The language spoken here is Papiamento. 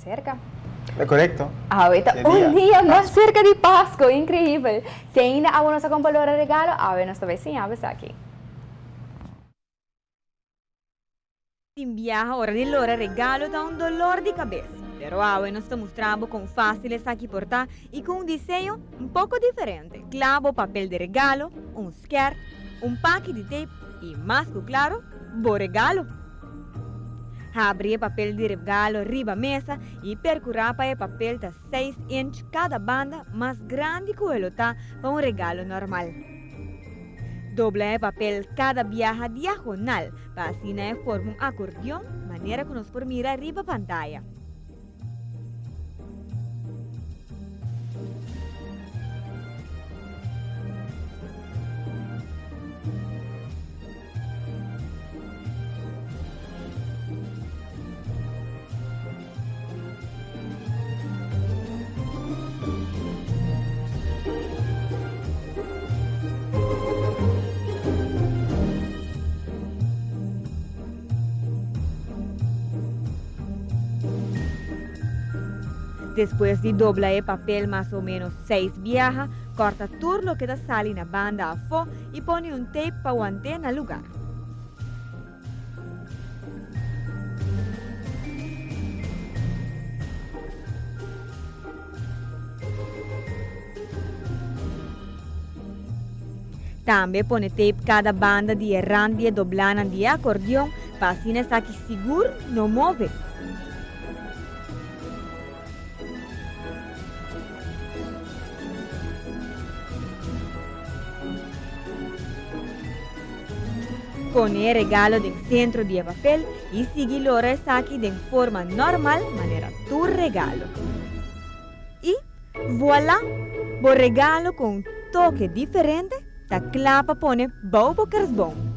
serka. Ta korekto. Awe ta un dia mas serka di Pasko, inkreibel! Si ainda abo no sa kon pa lora regalo, awe nos ta bai siña bo esaki. Tin biaha ora di lora regalo ta un dolor di kabes, pero awe nos ta mustra bo kon fásil esaki por ta i ku un diseño un poko diferente. Kla bo papel di regalo, un skèr, un paki di tape i mas ku klaro, bo regalo! Habri e papel di regalo riba mesa i perkurá pa e papel ta seis inch kada banda mas grandi ku e lo ta pa un regalo normal. Dobla e papel kada biaha diagonal pa asina e forma un akordion manera ku nos por mira riba pantaya. Despues di dobla e papel mas o menos seis biaha, kòrta tur loke ta sali na banda afó i pone un tape pa want'é na lugar. Tambe pone tape kada banda di e rand di e doblanan di e akordeon pa asina esaki sigur no move. Pone e regalo den sentro di e papel i sigui lora esaki den forma normal manera tur regalo. I voilà! Bo regalo ku un toke diferente ta kla pa pone bou bo kersboom.